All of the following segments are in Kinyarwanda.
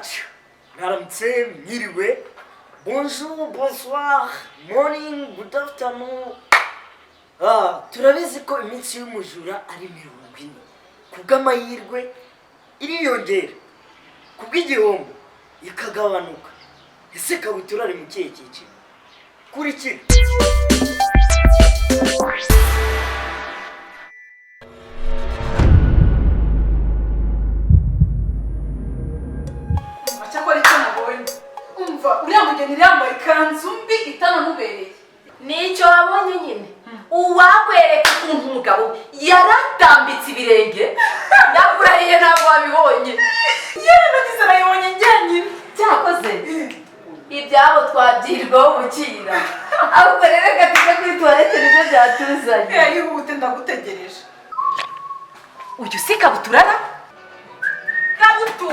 Yacu mwaramutse, mwiriwe, bonjour, bonsoir, morning, good afternoon. Turabizi ko iminsi y'umujura ari 40. Kubw'amahirwe iriyongera, kubw'igihombo ikagabanuka. Ese Kabutura ari mu kihe cyiciro? Kurikira. Umva, cyakora icyo nabonye, umva, uriya mugeni yambaye ikanzu mbi itanamubereye. Nicyo wabonye nyine. Uwakwereka ukuntu umugabo yaratambitse ibirenge, yakurahiye, ntabwo wabibonye. Yewe, nagize nayibonye njyenyine. Cyakoze ibyabo twabyirirwaho bukira. Ahubwo rero reka tujye kuri toilette, nibyo byatuzanye. Yihute, ndagutegereje. Uyu si Kabuturara? Kabutu,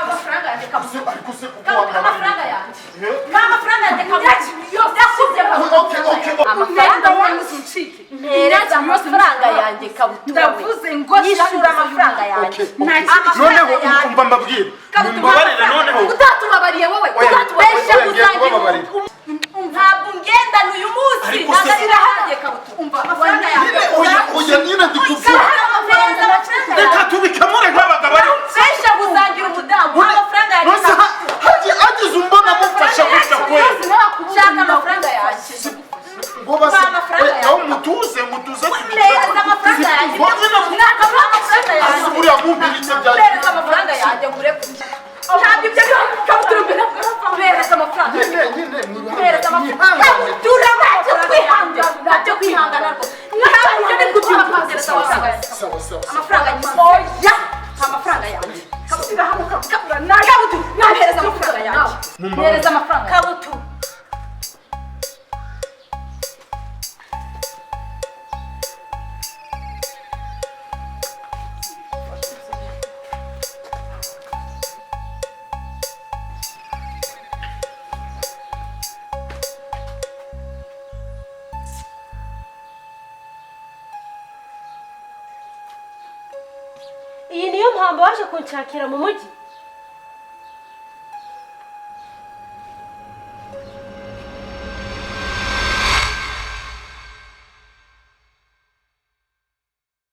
amafaranga yanjye, Kabutu! Ariko se kuko Kabutu, amafaranga yanjye, nta mafaranga yanjye, Kabutu, ndakuze. Okay. Amafaranga yanjye! Uncike. Mpereza amafaranga yanjye, Kabutura. Ndavuze ngo nyishura amafaranga yanjye. Okay. Amafaranga Noneho yanjye. umva mbabwire. Kabutura, Mumbabarire amafaranga. noneho. Utatubabariye wowe. Oya, Utatubabesha. oya, ngiye Gusangira. kubababarira. Ntabwo ngendana uyu munsi. Ariko se- Ntabwo yanjye, Kabutura, umva, amafaranga yanjye. Nyine oya, oya, nyine ndi kuvuga. Mpereza amafaranga Reka yanjye. tubikemure nk'abagabo ariko. Besha gusangira umudamu, amafaranga yanjye. Nonse hagize umbona mumfasha gutya kweli? Shaka amafaranga yanjye. Ngo base Mpa amafaranga oya, yanjye. nawe mutuze, mutuze. Mpereza amafaranga yanjye. Ngo nyine Ntabwo amafaranga yanjye. Ese buriya mumbiritse byagiye. Mpereza amafaranga yanjye ngure kurya. Ntabwo ibyo Kabutura, mbere mpereza amafaranga. Nyine nyine. Mpereza amafaranga. Mwihangane. Kabutura, ntacyo kwihangana, ntacyo kwihangana rwose, ntabwo ibyo ndi kubyumva. Mpereza amafaranga yanjye. Sawa sawa. Amafaranga yanjye, oya, amafaranga yanjye, Kabutura, Kabutura, Kabutura, mpereza amafaranga yanjye, mpereza amafaranga, Kabutura. Iyi niyo mpamvu waje kunshakira mu mujyi?